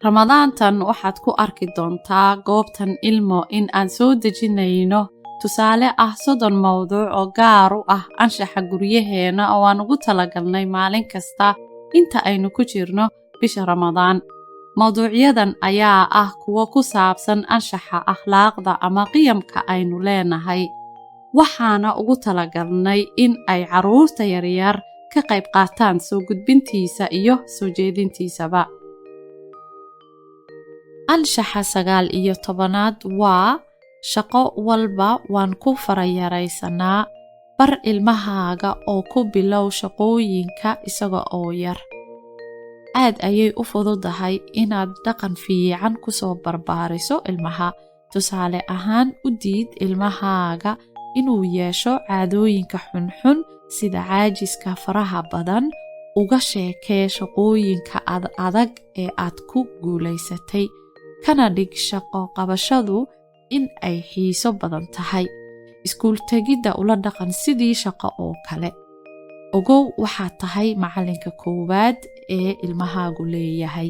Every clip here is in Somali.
Ramadaantan waxaad ku arki doontaa goobtan Ilmo in aan soo dejinayno tusaale ah 30 mowduuc oo gaar u ah anshaxa guryaheena oo aan ugu talagalnay maalin kasta inta aynu ku jirno bisha Ramadaan. Mowduucyadan ayaa ah kuwo ku saabsan anshaxa, akhlaaqda ama qiyamka aynu leenahay. Waxaana ugu talagalnay in ay carruurta yaryar ka qayb qaataan soo gudbintiisa iyo soo jeedintiisaba. Anshaxa 19aad waa shaqo walba waan ku farayaraysanaa. Bar ilmahaaga oo ku bilow shaqooyinka isaga oo yar. Aad ayay u fududahay inaad dhaqan fiican ku soo barbaariso ilmaha. Tusaale ahaan, u diid ilmahaaga inuu yeesho caadooyinka xunxun sida caajiska faraha badan. Uga sheekee shaqooyinka ad adag ee aad ku guulaysatay, kana dhig shaqo qabashadu in ay xiiso badan tahay. Iskuul tegidda ula dhaqan sidii shaqo oo kale. Ogow, waxaad tahay macalinka koowaad ee ilmahaagu leeyahay.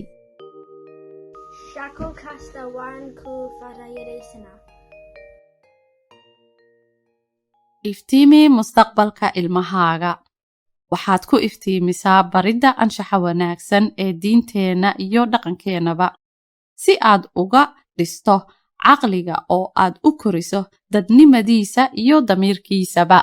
Shaqo kasta waan ku farayaraysanaa. Iftiimi mustaqbalka ilmahaaga. Waxaad ku iftiimisaa baridda anshaxa wanaagsan ee diinteenna iyo dhaqankeennaba, si aad uga dhisto caqliga oo aad u koriso dadnimadiisa iyo damiirkiisaba.